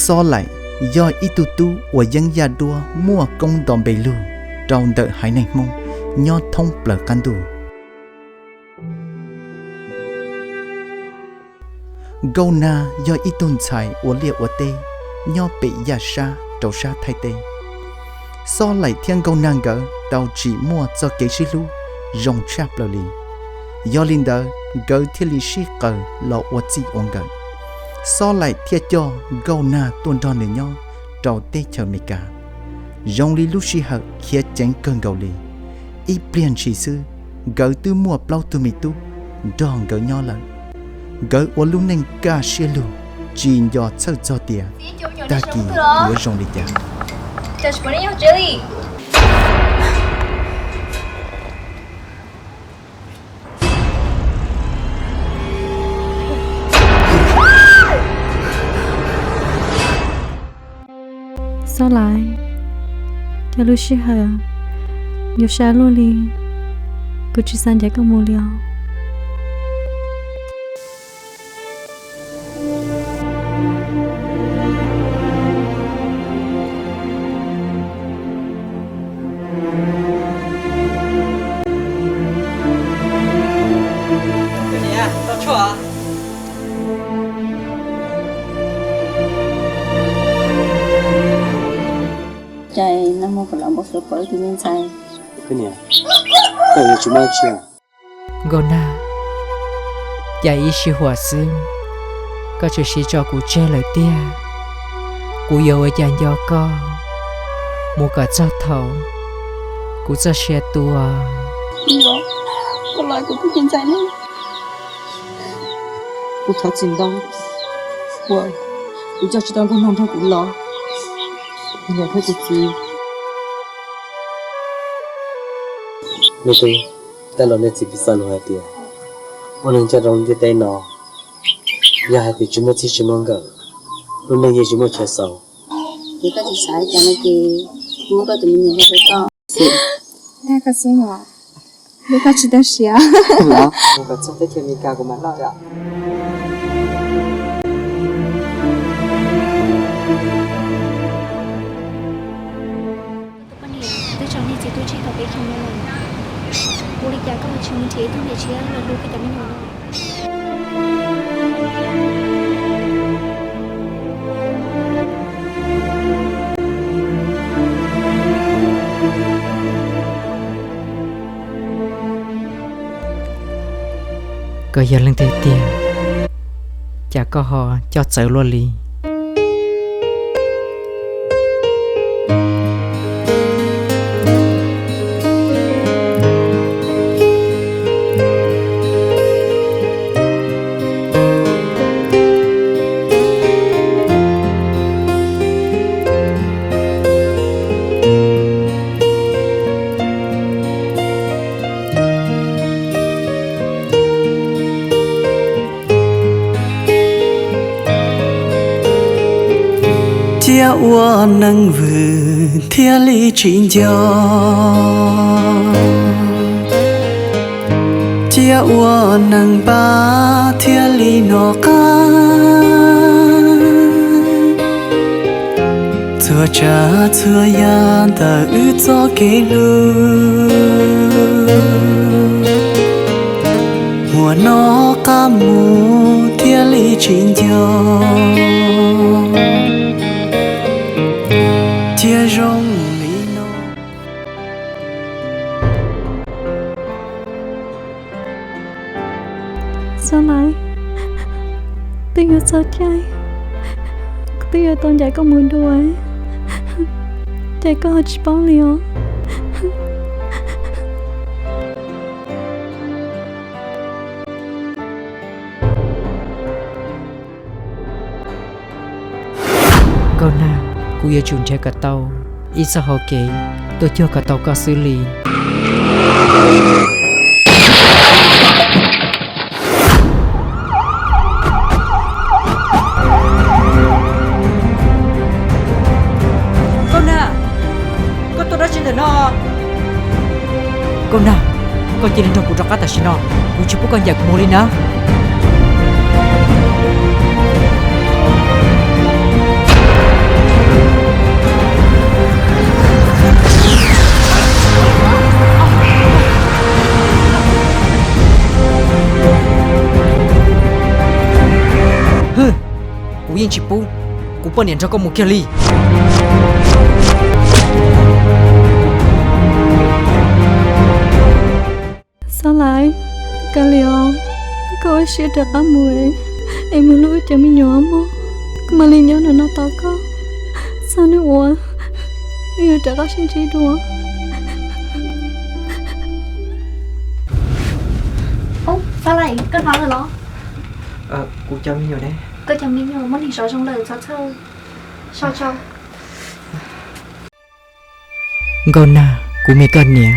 Xob Laim yog ib tug tub uas yeeb yaj duab muaj koob nto npe lug rau ntawm haiv neeg Hmoob nyob thoob plaws qab ntuj. Nkauj Nag yog ib tug ntxhais ua liaj ua teb nyob pem Yaj Sab rau sab Thaib teb. Xob Laim thiab Nkauj Nag nkawd tau tsim muaj txoj kev sib hlub zoo tshaj plaws li. Yog li ntawd nkawd thiaj li sib qaws los ua txij ua nkawm. Xob Laim thiaj coj Nkauj Nag tuaj nrog nws nyob rau teb chaws Amelikas. Zoo li lub sij hawm khiav ceev kawg nkaus li. Ib pliag ntshis xwb, nkawd twb muaj plaub tug me tub nrog nkawd nyob lawm. Nkawd ua lub neej kaj siab lug, tsis nco txhawj txog tias tag kis yuav zoo li cas. Xob Laim, cov lub sij hawm yuav sai luaj li, kuv tsis xav ncaim koj mus li os. Cas nag hmo kuv los npau suav pom ib tug me ntxhais. Koj yuav tsis muaj dab tsi. Nkauj Nag, cas ib sij huam xwb koj tseem siv tso kuv tseg lawm tiag. Kuv yuav ua cas nco koj mus kom txog thaum kuv txoj sia tuag. Kuv los kuv twb tsis ntxais ne. Kuv thov txim ntau uas kuv coj tsis tau Nkauj Nag nrog kuv los. Kuv niam thiab kuv txiv, nej twb tau los nej txiv piv txoj lus hais tias ua neeg coj zoo ntiaj teb no yog hais tias tsis muaj txij tsis muaj nkawm, lub neej yeej tsis muaj chaw xaus. Ces koj tsis xav cas no ces muab koj tus me nyuam rau koj. Dag koj xwb os, hlub koj tsis tau siav. Mus kom txog teb chaws Amelikas kuv mam noj yom. Tus poj niam twb tso niag txiv tub tseg tau peb xyoos no lawm, ua li cas koj ho tsis mus nrhiav ib tug niam tshiab los hlub koj cov me nyuam no? Koj yog leej twg tiag, cas koj ho coj txawv luaj li? Cia ua neeg vwm thiaj li tsis nco, cia ua neeg npab thiaj li hnov qab. Txhua tsav txhua yam ntawm wb txoj kev hlub, hmo no qab mus thiaj li tsis nco, cia zoo li no. Xob Laim, twb yuav txog caij kuv twb yuav tau ncaim koj mus dua, ces koj ho tsis paub li os. Nkauj Nag, kuv yuav tsum nrhiav kom tau ib txoj hau kev tuaj cuag kom tau koj xwb li. Nkauj Nag, koj tuaj dab tsi ntawm no? Nkauj Nag, koj cia li nrog kuv rov qab tam sim no, kuv tsis pub koj ncaim kuv mus li na. yeej tsis pub kuv poj niam nrog koj mus kiag li. Xav Lais, kav liam os, koj ua siab rov qab mus es mus hlub wb cov me nyuam mog, kuv mam li nyob nram no tos koj, txog hnub uas wb yuav rov qab sib ntsib dua. Xav Lais, koj hnov lawm los? Kuv cov me nyuam ne? Koj cov me nyuam muab neeg zov zoo lawm, txhob txhawj, so tso. Nkauj Nag, kuv me koj niam,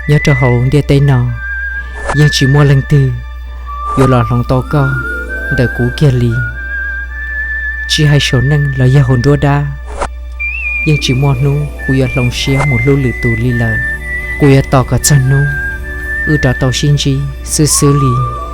nyob rau hauv ntiaj teb no, yeej tsis muaj leej twg yuav los hloov tau koj ntawm kuv kiag li. Tsis hais saum neej los yog hauv nruab dab, yeej tsis muaj hnub kuv yuav hloov siab mus hlub lwm tus li lawm. Kuv yuav tos kom txog hnub wb rov tau sib ntsib xwb xwb li.